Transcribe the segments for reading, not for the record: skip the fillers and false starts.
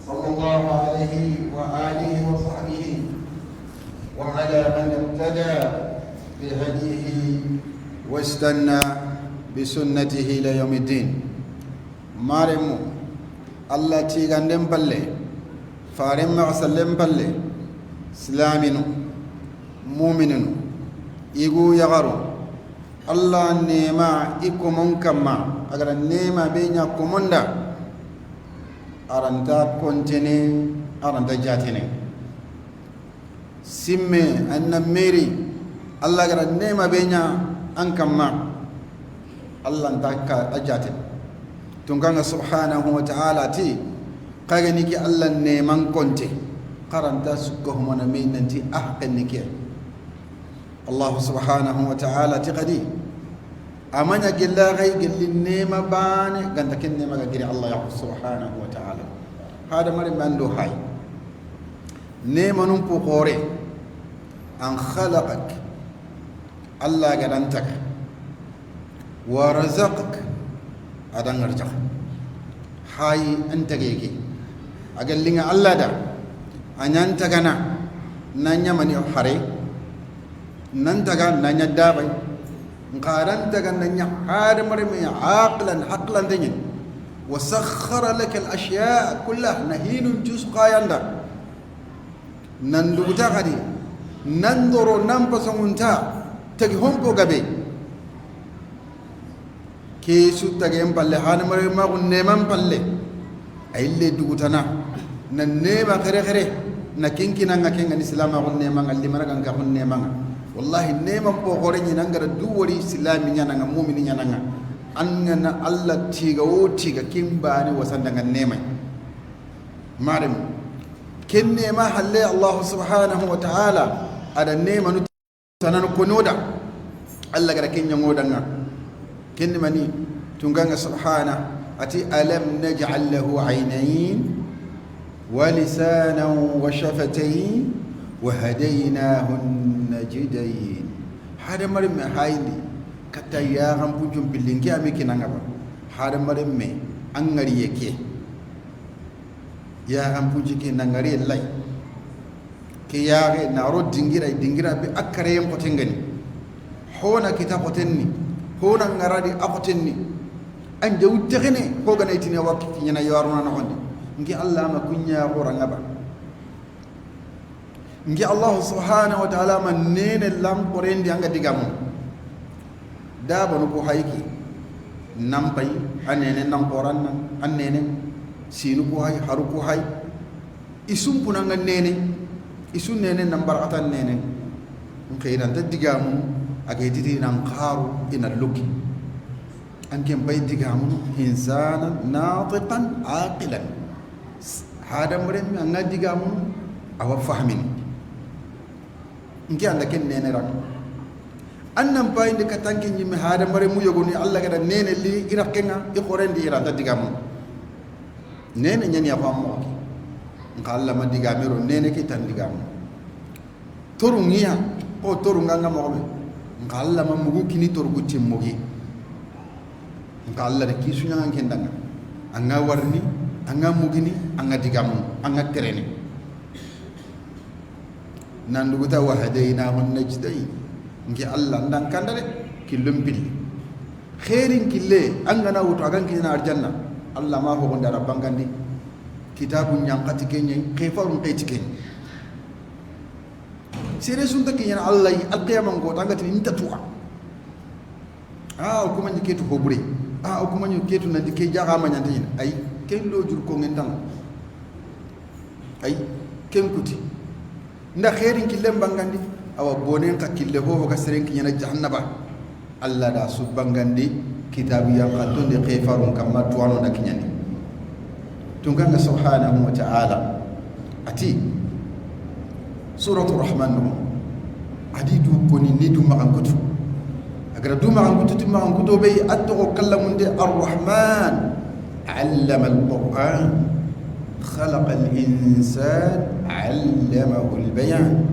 صلى الله عليه وآله وصحبه وعلى من اقتدى بهديه واستنى بسنته إلى يوم الدين. مارمو الله تيغاندن بالله فارم مغسلن بالله سلامينو مؤمنو إيغو يغارو الله نيما إكومون كما أغرى نيما بينا كوموندا أرانتا كونتيني أرانتا جاتيني simme anna meri Allah gara nema benya an kamma Allah nta ka ajate tunganga subhanahu wa ta'ala ti kagani ki Allah neman konte karanta sukko humana me nanti ahqen nike Allah subhanahu wa ta'ala ti qadi amanya gella gai gelli nema bane ganta ken nema ga giri Allah ya subhanahu wa ta'ala hada mari mando hay nema num pokore an khalaqak Allah garantaka wa razaqak adan arjak hay antageke agallinga Allah da anyantagana nanya mani hare nantaga nanya dabai nqarantaga nanya hare mare me aqlan aqlan denyen wa sakhkhara lak al ashya' kullah nahinun jusqayanda nanduguta kadi nandoro nampasangunta tagi hompo gabe ke su tage en palle hana mare ma ko neman palle ayille dugutana nan nema khere khere na kinkina nga kenga ni islama ko nema nga limara kan ka ko nema nga wallahi nema po gore ni nangara duwori islami nyana nga mu'mini nyana nga an nga Allah tiga o tiga kimbani wasanda nga nema marem ken nema halle Allah subhanahu wa ta'ala ada nema nu tanan konoda Allah gara ken nyangoda nga ken mani tunganga subhana ati alam naj'al lahu aynayn wa lisanan wa shafatayn wa hadaynahu najdayn hada mari me hayndi katta ya ram punjum bilingi ami kinanga ba hada mari me angari yeke ya ram punji ke nangari lay ke yaare na ro dingira dingira be akare yem kotengani hona kita kotenni hona ngaradi akotenni anje wuttene ko gana itine wakki nyana yaruna no honde ngi Allah ma kunya goranga ba ngi Allah subhanahu wa ta'ala man nene lam korendi anga digamu daba no ko hayki nampay anene nan koranna anene sinu ko hay haru ko hay isum punanga nene isun nene nan barakatan nene ngi ta digamu agediti nan qaru ina luki anke bay digamu insana natiqan aqilan hada murem anga digamu awa fahmin ngi anda ken nene rak annam payinde katanke nyimi hada mare mu yogoni Allah gada nene li irakenga i khorendi iranta digamu nene nyani afa mo nka Allah ma digamero nene ke tan digamu toru ngiya o toru nganga mo be nka Allah ma mugu kini toru ku timmogi nka Allah de kisu nyanga kendanga anga warni anga mugini anga digamu anga terene nanduguta wa hadaynahu najdayn ngi Allah ndan kandale killum pilli khairin kille anga na wuto agan kina arjanna Allah ma ho gondara bangandi kitabun nyankati kenyen khayfarun qayti kenyen sere sunta kenya Allah alqiyama ngo tanga tin inta tuwa ah kuma ni ketu hobre ah kuma ni ketu nan ke jaga ma nyanta ay ken lo jur ko ngen tan ay ken kuti nda khairin kille bangandi awa bonen ka kille ho ka seren kinya jahannaba Allah da su bangandi kitabu ya qatun de khayfarun kama tuwano da kinyani tunganga subhanahu wa ta'ala ati suratul rahman no adi du koni ni du makankutu agar du makankutu tu makankutu be atto kallamunde arrahman allama alquran khalaqa al-insan allamahu al-bayan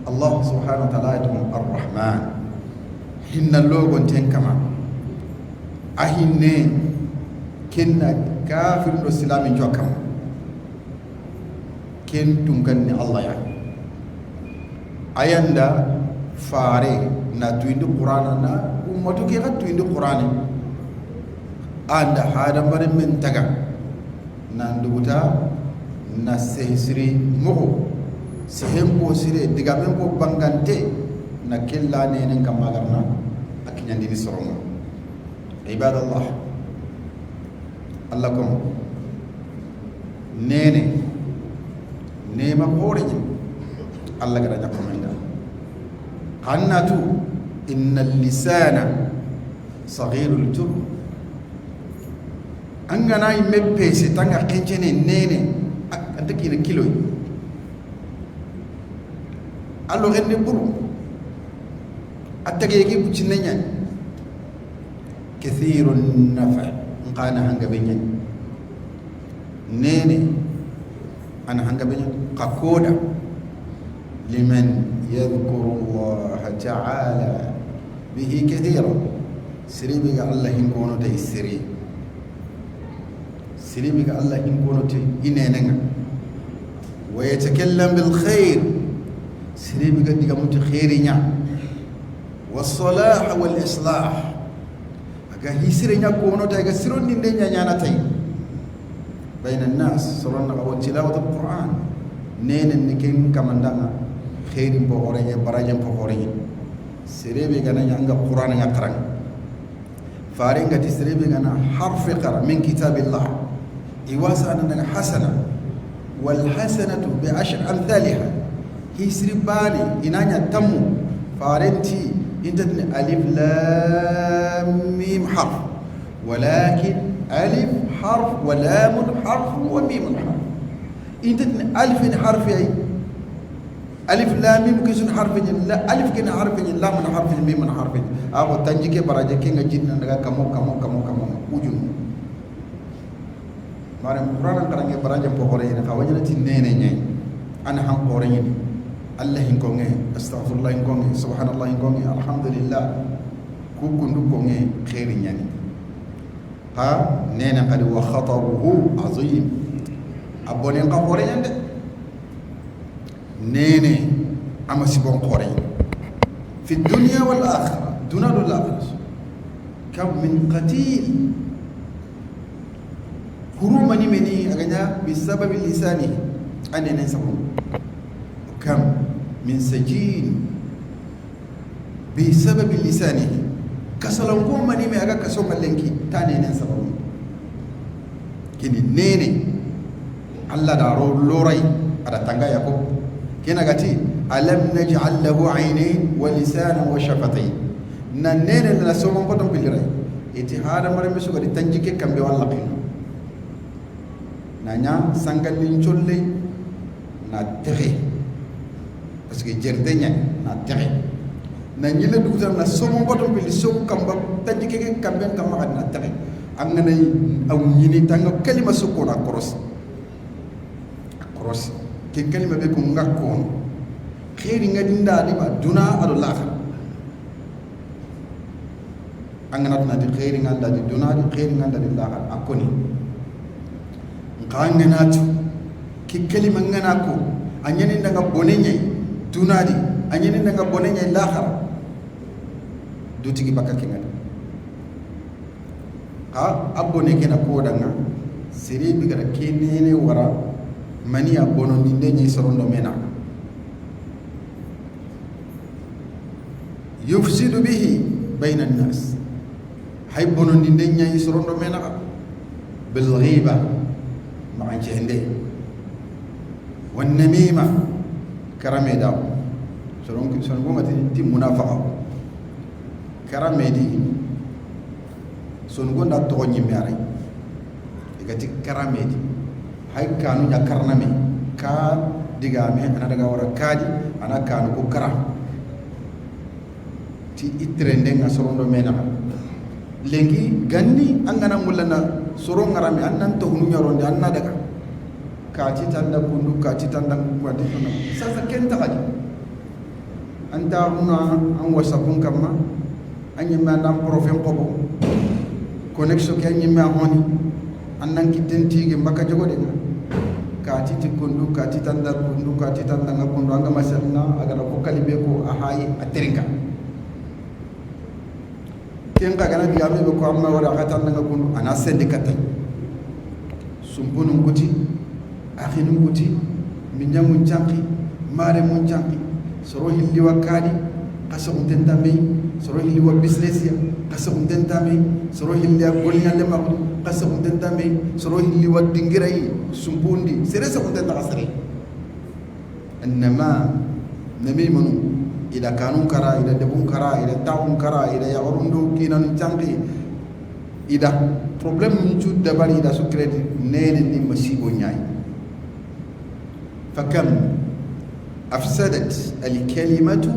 Allah subhanahu wa ta'ala yatum arrahman hinna logon ten kama ahinne kenna kafir do islamin jokam Ken tunkan ni Allah ya ayanda fare na tuindi Qur'ana na ummatu ke ga tuindi Qur'ani anda hada bare men taga na nduguta na sehsiri mogo sehen ko sire diga men ko bangante na kella nenen kamagarna akinyandini soronga. Ibadallah, Allah kom nene nema koreñi Allah gara ñakkomenda xannatu inna lisana sagirul jurm angana yimme pese tanga xencene nene anta kina kiloy allo xenne buru a tegegi buccinne ñani kathiru nafa nqana hangabe ñani nene ana hangabe ñani xa koda liman yadhkuru Allah ta'ala bihi kathira siribi ga Allah hinkono tay siri siribi ga Allah hinkono tay inenenga wa yatakallam bil khair siribi ga diga mutu khairinya was salah wal islah aga hisire nya kono tay ga sirondi nde nya nyana tay bayna an-nas soronna wa tilawat al-Qur'an nenen niken kamandanga khairin poxoreñe barajen poxoreñe serebe gana ñanga Qur'an nga qarang fare ngati serebe gana harfi qara min kitabillah iwasa anna hasana wal hasanatu bi ashr amthaliha hisri bani inanya tammu farenti intatni alif lam mim harf walakin alif harf wa lam harf wa mim harf intatni alif harf ay alif lam mim kisun harfin la alif kin harfin lam harfin mim harfin ago tanjike baraje ke nga jinna daga kamo kamo kamo kamo ujun mare Qur'an karange baraje po hore ni khawanya ti nene nyai ana han hore ni Allah hin ko nge astaghfirullah hin ko nge subhanallah hin ko nge alhamdulillah ku kundu ko nge khairi nyani ha nene qad wa khataruhu azim abone ka hore nyande nene ama sibon khore fi dunya wal akhirah duna dul akhirah kam min qatil hurumani meni aganya bisababi lisani anene sabon kam min sajin bisababi lisani kasalan ko mani me aga kaso malenki tanene sabon kini nene Allah da ro lorai ada tanga yako kena gati alam naj'al lahu aynayn wa lisanan wa shafatayn na nene la somo ko piliray iti hada mare mi suga di tanjike kambe walla qino nanya sangalin cholle na tere parce que jerde nya na tere na nyile dugta na somo ko pili somo kamba tanjike kambe kamba na tere am nga nay aw ñini tanga kalima soko na cross cross ke kalima be ko ngakkoon xeeri nga dinda di ba duna ado laaxa angana na di xeeri nga di duna di xeeri nga di laaxa akoni ngana tu ke kalima ngana ko anyani nga bone ñay duna di anyani nga bone ñay laaxa du tigi bakka ke nga ha abone ke na ko danga siri bi gara kenene wara mani abono ni ndenye sorondo mena yufsidu bihi bayna an-nas hay bono ni ndenye sorondo mena bil ghiba ma jende wan namima karame daw soron son go mati ti munafaqa karame di son go nda to nyimme aray igati karame di hay kanu nya karname ka digame ana daga wara kaadi ana kanu ko kara ti itrende nga sorondo mena lengi ganni angana mulana soro ngarame annan to hunu nyaronde anna daga ka ci tanda kundu ka ci tanda ko di tono sasa kenta haji anta huna an wasapun kamma anyima ndam profen qobo connexion ke anyima honi annan kitten tige mbaka jogode nga ka Kati ti kundu, kati tanda kundu, kati tanda nga kundu, anga masalna agara ko kalibe ko ahayi aterinka ken ka gana digame be ko amma wara aga tanda nga kundu ana sendi katay sumpunu kuti akhinu kuti minjangun canki mare mun canki soro hilli wakali kaso tentame soro hilli wa business ya kaso tentame soro hilli ya golnya le ma kaso tentame soro hilli wa dingirai sumpundi sere so tenta kasere annama namimunu ila kanun kara ila debun kara ila taun kara ila yarundo kinan canki ida problème ncu dabari ida su crédit nene ni masibo ñaay. Fakam afsadat alkalimatu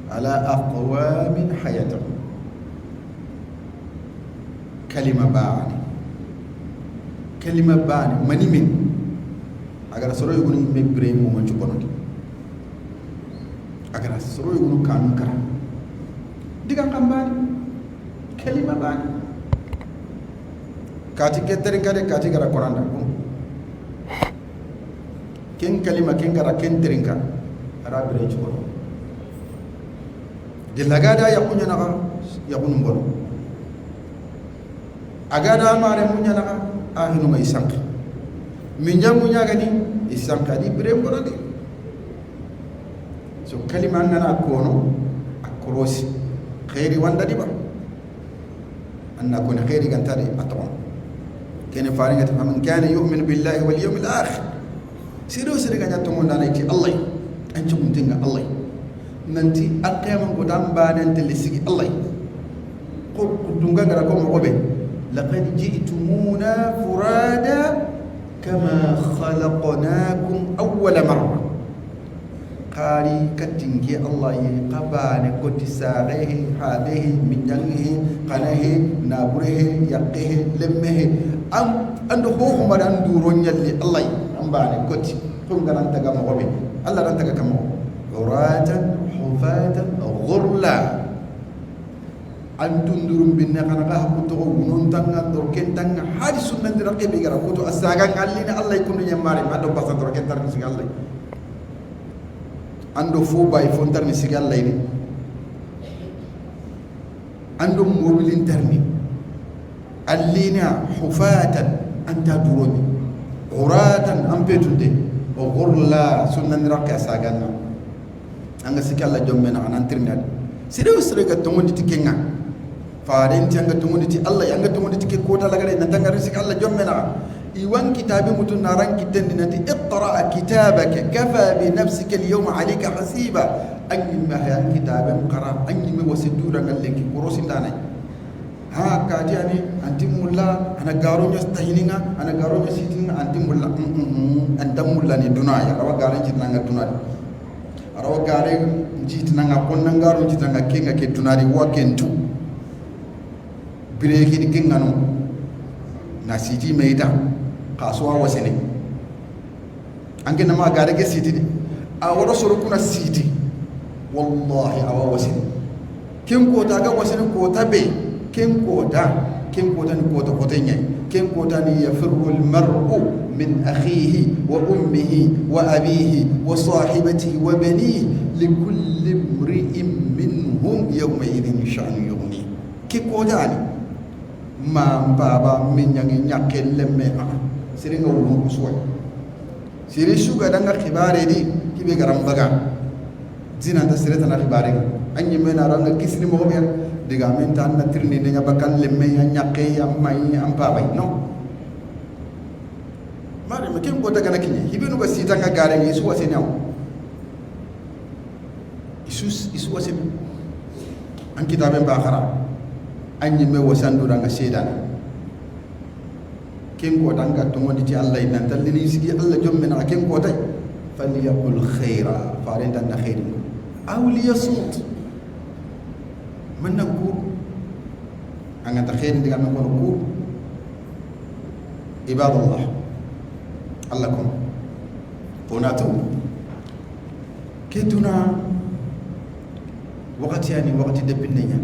ala aqwamin hayatahum. Kalima baani, kalima baani mani men agara soro yugunu yimme bire mumancu bonondi agara soro yugunu kanun kara digan kam baani kalima baani kati ketterin kade kati gara koranda ken kalima ken gara ken terinka ara bire cugono de lagada yakunya naga yakunu mbono agada mare munya naga ahinu ma isanki minjangu nyagani isanka di bire mbono di so kalima ngana kono akorosi khairi wanda diba anna kono khairi gantari aton kene faringa ta man kana yu'minu billahi wal yawmil akhir siro sire ganya tongo ndana ti Allah an ci muntinga Allah nanti alqiyama ko dan banan te lisigi Allah ko dunga gara ko mo be laqad ji'tumuna furada kama khalaqnakum awwala marra qari katinge Allah ye qabane ko tisarehe hadehe minjangehe qanahe naburehe yaqehe lemmehe am ando ho madan duro nyalli Allah ambane koti tum garan taga mo be Allah ran taga kamo uratan hufatan ghurla antun durum binna kana ga hakuto wunon tanga dorken tanga hadi sunnan diraqe be gara kuto asaga ngallina Allah ikunu nyamare ma do pasa dorken tar ni Allah ando fo bay fo tar ni sigal Allah ni ando mobilin tarni allina hufatan anta duroni uratan ampetunde o ghurla sunnan diraqe asaga na anga sikalla jommena anan tirnade sire usre ga tongondi tikenga faaren ti anga tongondi ti Allah anga tongondi ti ke kota lagare nan tanga risik Allah jommena iwan kitabi mutun naran kitendi nanti iqra kitabaka kafa bi nafsika al-yawma alayka hasiba anyi ma hayan kitaban qara anyi me wasidura ngallenki korosindana ha kaji ani anti mulla ana garo nyastahininga ana garo nyasitinga anti mulla anta mulla ni dunaya rawa garan jitnanga dunaya arawa gare jitinanga konnangaro jitinanga kenga ke dunari wa kentu bireki ni kenga no na siti meita kasuwa wasene anke na ma gare ke siti de aworo soro kuna siti wallahi awa wasene ken kota ga wasene kota be ken kota ni kota kota nyai ken kota ni yafirru al mar'u min akhihi wa ummihi wa abihi wa sahibatihi wa banihi likulli imri'in minhum yawma idhin sha'nu yughni ke kota ni ma baba min nyangi nyakelle me a siringa wulu ko suwa siri suga danga khibare di kibe garam baga zina ta sireta na khibare anyi mena ranga kisni mo be diga men tan na tirni ne nya bakal le me ya nyakke ya mai am baba no mare me kem ko daga na kinye hibe no ba sita nga gare ni suwa se nyaw isus isuwa se an kitaben ba khara anyi me wasandu ranga sedana ken ko danga tongondi ti Allah nan tallini sigi Allah jommena ken ko tay falyaqul khaira farenta na khairin aw liyasmut man naku anga ta khairin diga men ko ku ibadallah Allah kom onatu ketuna wakati yani wakati depinne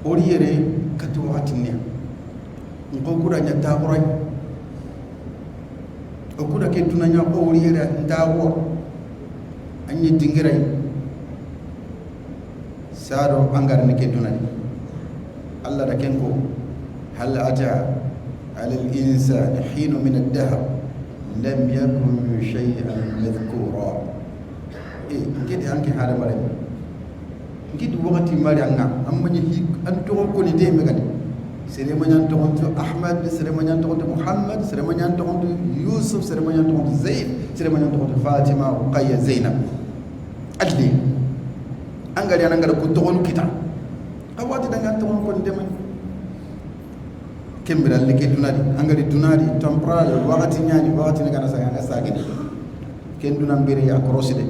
oriyere kati wakati ne nko kura nya takurai O kuda ke dunanya ko wori yere ndawo anyi dingirai sado angar ni ke dunani Allah da kenko hal ata ala al insani hin min ad-dahr lam yakun shay'an madhkura. E ngidi anke hada mare ngidi wakati mari anga amani hi an to ko ni de megani sere manyan to Ahmad, sere manyan to Muhammad, sere manyan to Yusuf, sere manyan to Zaid, sere manyan to Fatima, Ruqayya, Zainab. Adli angari anangara ko to kita awati danga to ko ni de man kembira leke dunadi angari dunadi temporal wakati nyani wakati ni kana sanga sagini ken dunan bere ya koroside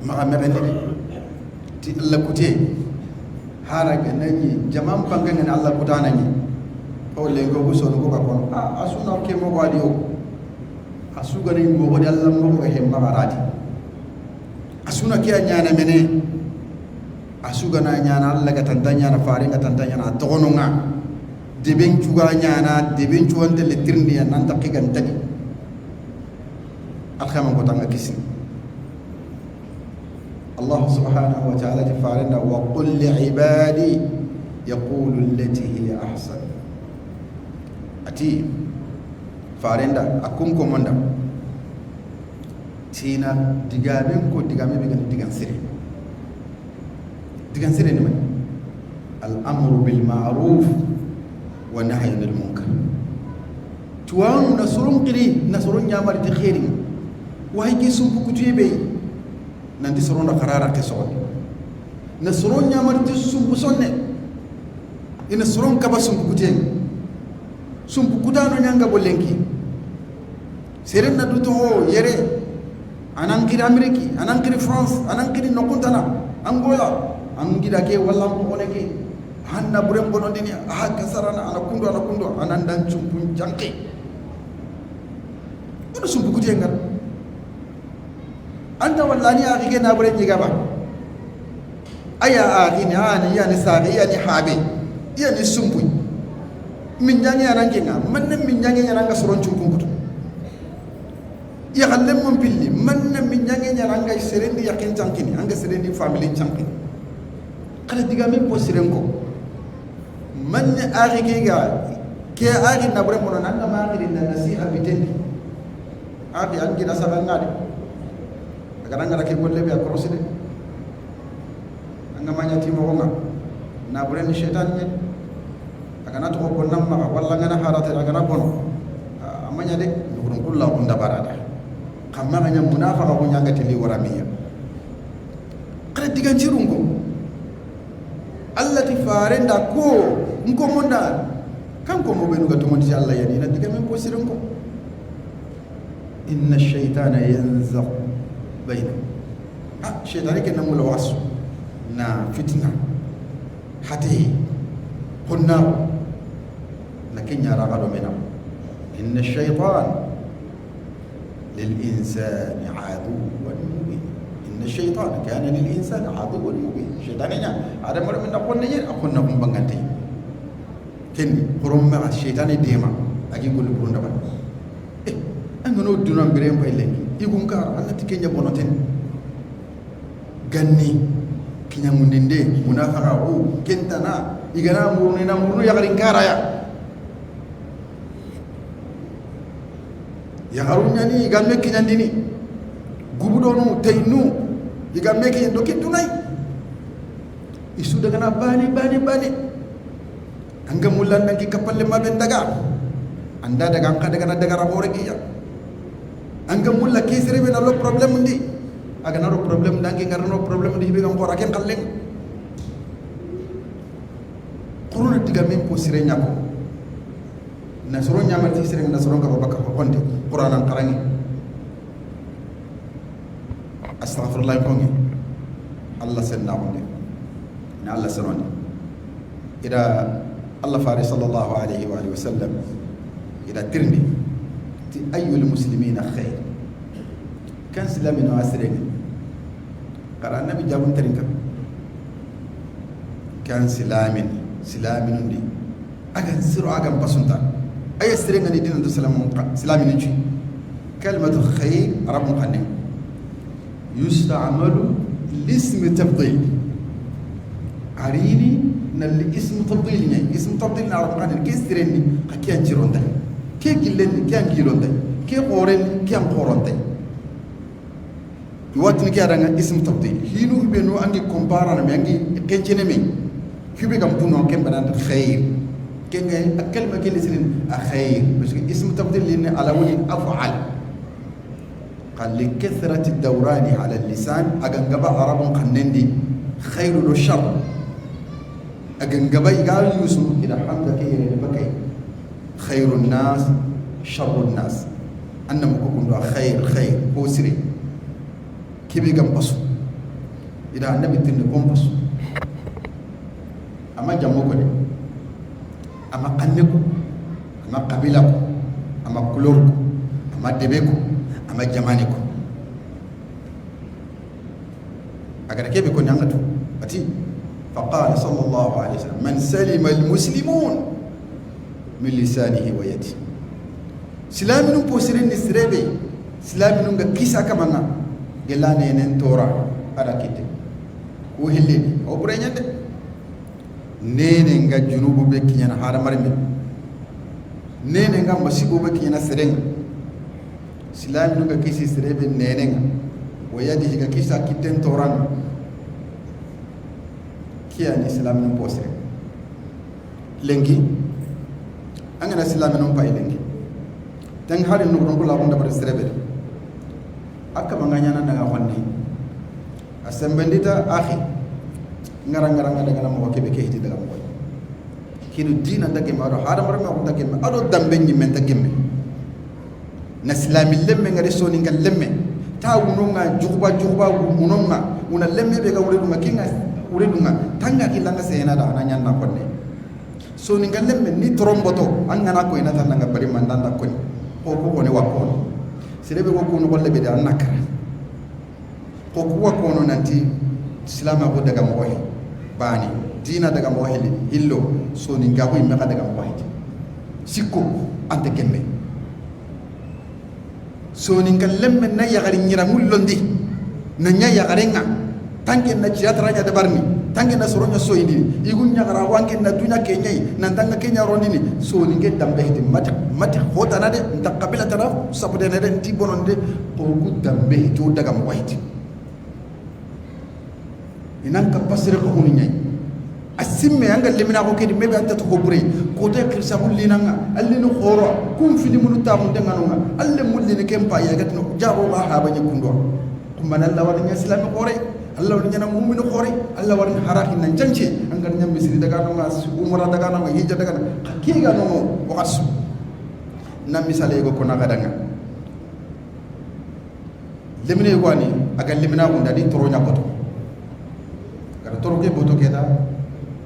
ma mebende ti Allah kute haraga nani jamam bangane Allah kutana ni o lengo ko sonu ko ka kono a asuna ke mo wadi o asuga ni mo wadi Allah mo ko hemma barati asuna ke nyana mene asuga na nyana Allah ga tantanya na faare ga tantanya na togono nga deben cuga nyana deben cuwante le tirndi ya nan taqigan tadi alkhama ko tanga kisni Allah subhanahu wa ta'ala تفعلنا وقل لعبادي يقول التي هي أحسن. أتي فارندا أكون كوماندا تينا دعامين كو دعامين بيجن دعان سري دعان سري نمن الأمر بالمعروف والنهي عن المنكر. توان نصرون قري نصرون يعمل تخيرين وهي كيسون بكتير بي nanti soronda karara ke sogon na soron nyamar ti sumpu sonne ina soron kaba sumpu kuten sumpu kudano nyanga bolenki seren na duto ho yere anan kiri Ameriki anan kiri France anan kiri nokuntana Angola angira ke walla ko oneke hanna burem bonondini ha kasarana ana kundo ana kundo anan dan sumpu janke ono sumpu kuten ngal anta wallani a rige na bure nyiga ba aya a ni ani ya ni sabe ya ni habe ya ni sumpu min nyange arange nga man min nyange nyanga soron chumpun kutu ya xalem mom pilli man min nyange nyanga serendi yakin tankini anga serendi family tankini kala diga min po siren ko man a rige ga ke a ri na bure mo nan ma ri na nasiha bitendi abi angi na sabanga de kadang ke golle be akrosi de anga manya ti mo nga na buren shaytan ni aga na to ko nam ma walla ngana harate aga na bono amanya de nurum kullu on da barada kamma nya munafaqa ko nyanga teli waramiya kala digan cirungo Allah ti farenda ko nko monda kanko mo benu ga to monti Allah yani na digan men ko sirungo inna ash-shaytana yanzagh بينهم. شيطاني كنا ملواس نا فتنة حتى قلنا لكن يرى غدو منا إن الشيطان للإنسان عدو مبين. إن الشيطان كان للإنسان عدو مبين. شيطاني هذا مر من قلنا يا قلنا هم بنغتي كن قرم مع الشيطان ديما أجي يقول لكم دابا إيه أنا نودنا بريم بايلين igun kar Allah ti kenya bonoten ganni kinya mundinde munafaka o kentana igana murni na murnu yagarin kara ya yagarunya ni igamme kinyandini gubudonu taynu igamme kinyando kintunai isu daga na bani bani bani anga mulan nangi kapalle maben daga anda daga angka daga na daga rabore kiya anga mulla kesere be na lo problem ndi aga na ro problem dangi ngar no problem ndi be ngam ko raken xallen quruna diga men ko sire nyako na soro nyama ti sire na soro ka baka ko konte qur'anan qarangi astaghfirullah ko ngi Allah senna onde na Allah senonde ida Allah fari sallallahu alayhi wa alihi wa sallam ida tirndi ti ayyul muslimina khair kan silamino asirenge qara nabi jabun tarinka kan silamin silamin ndi agan siro agan pasunta Ay sere ngani dina do salamu silamini ci kalimatu khayr arabu xane yusta'malu lism tafdil arini nal ism tafdil ñay ism tafdil na arabu xane ke sirenni xa ke an cironta ke gillenni ke an gilonta ke xorenni ke an xoronta iwatini ke adanga ism tafdil hinu be no angi compara na me angi kencene me hibe gam puno ken banan khair kenga akalma ke lisirin a khair parce que ism tafdil lin ala wali af'al qal li kathrati ad-dawran ala al-lisan agangaba arabun qannendi khairu do shar agangaba igal yusuf ila hamda ke yere bakay khairun nas sharrun nas annam ko kundo khair khair ko sire kibe gam pasu ida annabi tinne kom pasu ama jammo ko de ama kanne ko ama kabila ko ama couleur ko ama debe ko ama jamani ko agara kebe ko nyangatu ati faqala sallallahu alayhi wasallam man salima almuslimun min lisanihi wa yadihi silaminu posirin ni sirebe silaminu ga kisa kamanga gelane nen tora ada kite ko helleni o bure nyande nene nga junubu be kinyana hada marme nene nga masibo be kinyana serenga silami nga kisi serebe nene nga wayadi ga kisa kiten toran kiya ni silami no posre lengi anga na silami no pay lengi tan hali no ko la ko da serebe akama nga nyana daga xonni asembendita akhi ngara ngara nga daga mo kebe ke hiti daga mo kinu dina daga ma do haram ma ko daga ma ado dambe nyi men daga me na islami lemme ngari soni ngal lemme ta wuno nga jugba jugba wuno nga una lemme be ga wure dunga kinga wure dunga tanga ki langa sena da na nyanna konne soni ngal lemme ni tromboto an ngana ko ina tan nga bari mandanda ko ni ko ko ne wa ko serebe ko ko no golle be da nakara ko ko wa ko no nanti islama ko daga mo bani dina daga mo heli hillo soni nga ko imme daga mo heli sikko ante kemme soni nga lemme na yagari nyira mullondi na nya yagari nga tanke na ciatra nya dabarni tanke na soronya soyindi igun nyagara wanke na dunya kenyai na tanga kenya rondini soni nge dambe heti mati mati hota na de nta kabila tara sabude na de nti bononde ko ku dambe heti o daga mo heti inan ka pasire ko hunu nyai asimme anga lemina ko kedi mebe anta to ko bure ko te khirsa hullinanga allini khoro kum fili munu tamu denganonga alle mullini kempa ya gatno jabo ba ha banya kundo kumana Allah wala nya islami khore Allah wala nya mu'min khore Allah wala haraki nan janci anga nya misri daga nonga umra daga nonga hijja daga hakiga no wakasu na misale go ko naga danga lemine wani aga lemina ko ndadi toro nya koto gara toro ke boto keda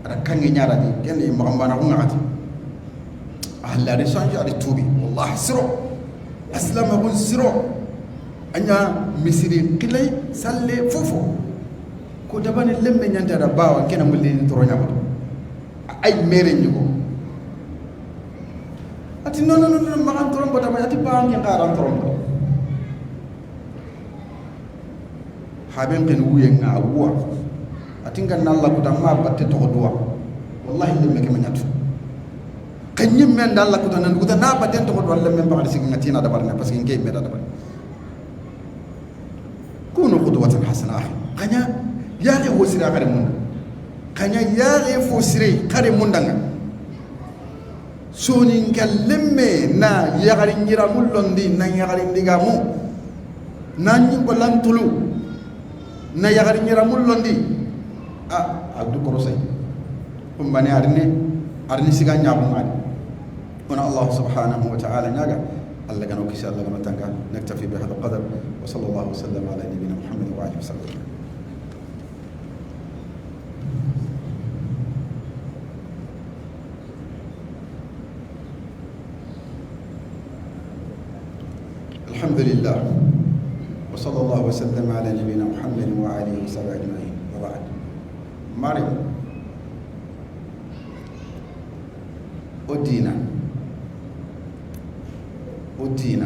ada kange nyara di ken magambana ko ngati ahla de sanja de tubi wallahi siro aslama kun siro anya misiri qilay salle fofo ko dabane lemme nyanta da bawa ken mulli ni toro nyako ay mere nyugo ati non non non magan toro bota ma ati ba ngi ngaran toro haben ken wuye nga wuwa atinga nalla ko tamma batte to duwa wallahi lemme ke manyatu kanyim men dalla ko tan duguta na batte to duwa lemme ba sigi ngatina da barna parce que ngey me da barna kunu qudwatan hasana akhi kanya yaale ho sira kare munda kanya yaale fo sire kare munda nga soni ngallemme na yagari ngira mullondi na yagari ndigamu na nyimbo lantulu na yagari ngira mullondi a abdu korosay kumbane arne arne siga nyaabu ngadi ona Allah subhanahu wa ta'ala nyaga Allah gano kisa Allah gano tanga naktafi bi hada qadar wa sallallahu sallam ala nabiyyina Muhammad wa alihi wa sallam. الحمد لله وصلى الله وسلم على نبينا محمد وآله وصحبه أجمعين وبعد. مريم o dina O dina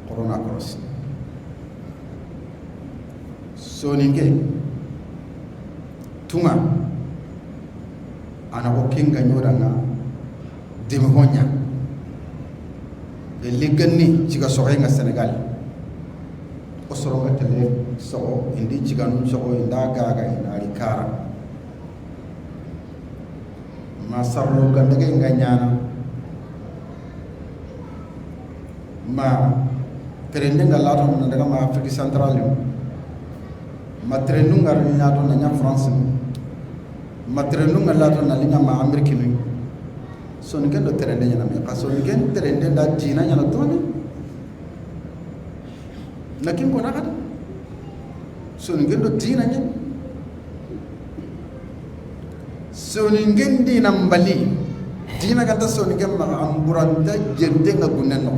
corona korosi soninke tunga ana ko kenga nyoranga demi honya e ligganni ciga soxenga Senegal o soronga tele soxo indi ciganum soxo inda gaga ina ari kara ma sarlo gandage nga ñana ma terende nga lato na daga ma Afrique centrale ma terendu nga ñato na ña France ma terendu nga lato na liña ma Amérique ni soninke do terende ñana me ka soninke terende da dina ñana tone na kin ko nakata soninke do dina ñana soninke dina mbali dina ganta soninke ma amburanta jende nga gunnen no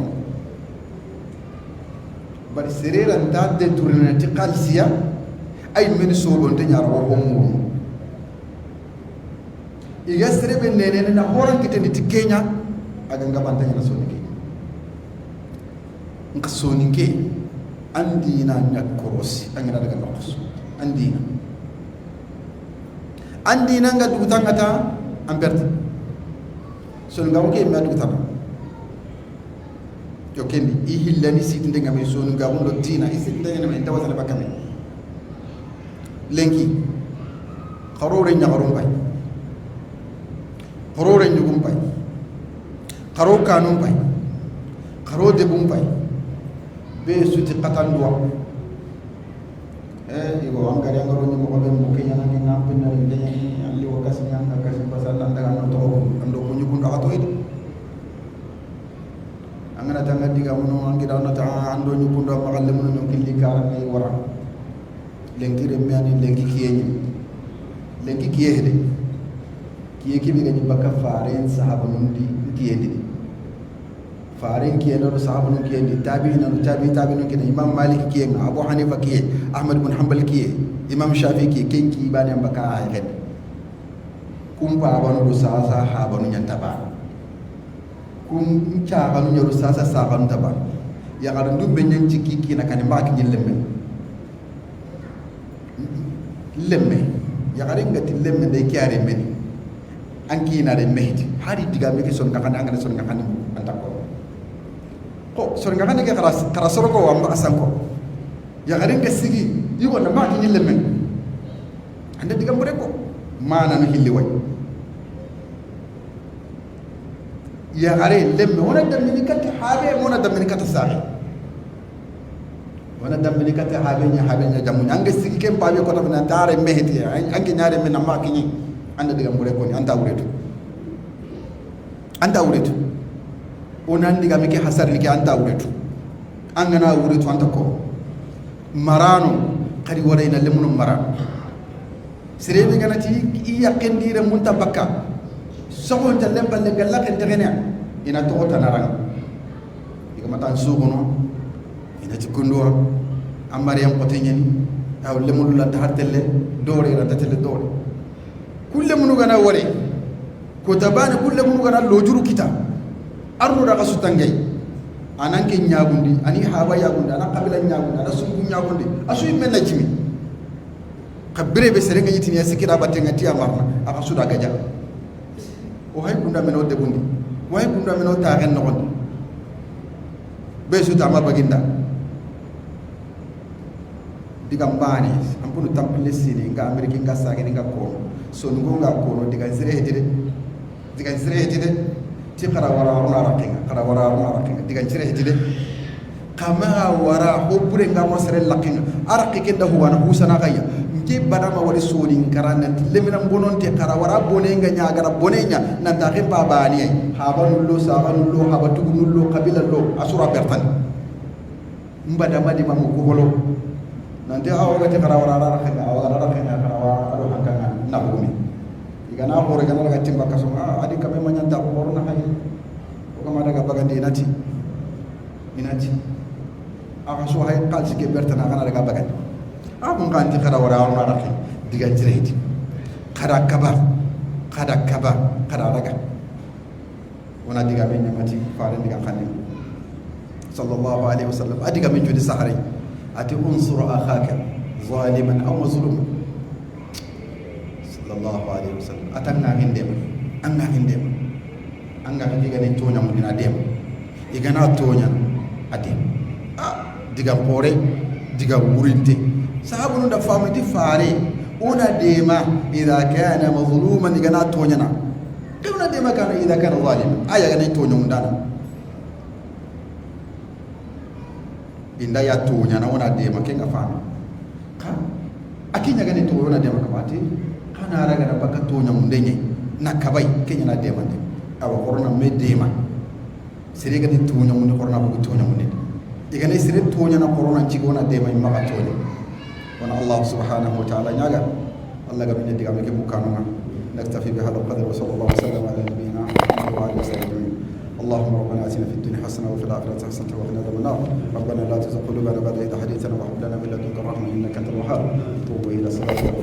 bari serera nta détourner ti qalsiya ay men sobonte ñaar wo ko mu iga serebe nene na horan kiteni ti Kenya aga ngabanta ñana soninke nka soninke andina ñakkorosi angina daga nokos andina andina nga dugutanga ta am perte son nga ko me dugutanga yo kendi i hillani sitinde nga me sonu nga wundo dina i sitinde nga me tawasala bakame lenki xarore ñaxarum bay xarore ñugum bay xaro kanum bay xaro debum bay be suti qatanduwa e igo angari angaro ni mo be mo kenya na ngam pinna ni kenya alli wo kasi nyanga kasi basal anda no to ando ko ñugun ato ide angana tanga diga mo angira no ta ando ñugun do magalle mo no killi kara ngay wara lenki remme ani lenki kiyenyi lenki kiye hede kiye kibi gani bakka faren sahaba nundi kiyendi faren kiye no sahaba nun kiyendi tabi'ina no tabi'ina kiye Imam Malik kiye Abu Hanifa kiye Ahmad bin Hanbal kiye Imam Shafi kiye kenki bani ambaka ay hen kumpa abanu do sasa habanu nyanta ba kum cha abanu nyoru sasa sabanu taba ya garan dumbe nyen cikki ki na kan mbak nyi lemme lemme ya garan ngati lemme day kiare meni anki na de mehti hari diga me ki son ngakane angane son ngakane anta ko ko son ngakane ke kara kara soroko wa mbaka sanko ya garan ke sigi yugo na mbak nyi lemme anda diga mbure ko mana no hilli way ya gare lemme wona dammini kati habe wona dammini kati sahi wona dammini kati habe nya habe nya jamu anga sigi kem pabe ko tan tare mehti angi nyaare men amma kinyi anda diga mbure ko ni anta wuretu anta wuretu onan diga meke hasar ni ke anta wuretu anga na wuretu anta ko marano kadi wara ina lemuno marano serebe ganati iya kendire munta bakka sogo ta lembal le galla ken tegene ina to ta narang iga matan sugono ina ci kunduwa amari am kote nyani aw lemulu la tahartelle dore la tatelle dore kulle munu gana wore ko tabane kulle munu gana lojuru kita arno daga sutangay ananke nyaagundi ani haba yaagundi ana kabila nyaagundi ana sungu nyaagundi asu men la jimi kabire be serenga yitini ya sikira batenga tiya marna aka suda gaja o hay kunda meno debundi o hay kunda meno taxen noxondi be suta ma baginda diga mbani ampunu tampile sini nga Amerique nga sageni nga kono sonungo nga kono diga sire hetide diga sire hetide ti xara wara aruna rakenga xara wara aruna rakenga diga sire hetide kama wara hobure nga mo sere lakenga araqi kenda huwana husana gaya nje badama wari soni nkarana lemina bononte xara wara bonenga nyagara bonenya nanta xen babani ay habanullo sabanullo habatugunullo kabilallo asura bertan mbadama di mamu ko nanti aw gati xara wara rakenga aw gara rakenga xara wara ado hankanga na bumi igana hore gana daga timba kaso adi kame manyanta ko horna hay ko kama daga bagandi inati inati aka so hay qalsi ke bertana gana daga bagandi abun kanti xara wara aruna raken diga jireti xara kaba xara kaba xara raga wona diga be nyamati faare diga xanim Sallallahu alaihi wasallam adiga min jodi sahare ati unsur akhaka zaliman aw mazluman. Sallallahu alaihi wasallam atanga hindema anga hindema anga hindi gane tonya mun dina dem igana tonya ade a diga pore diga wurinte sahabu da famu di fare una dema idha kana mazluman igana tonya na una dema kana idha kana zalim aya gane tonya mun dana inda ya tonya na una dema kenga famu ka akinya gane to una dema kamati kana raga na baka tonya mun denye na kabay kenya na dema de awa corona me dema sere gani tonya mun corona bu tonya mun igane sere tonya na corona ci gona dema ma tonya wana Allah subhanahu wa ta'ala nyaga Allah ga min diga me ke bukanu naktafi bi hadha al-qadr wa sallallahu wa sallam ala nabiyyina Muhammad wa alihi wa sahbihi. اللهم ربنا اتنا في الدنيا حسنه وفي الاخره حسنه وقنا عذاب النار. ربنا لا تزغ قلوبنا بعد إذ هديتنا وهب لنا من لدنك رحمه انك انت الوهاب. توبوا الى صلاتكم.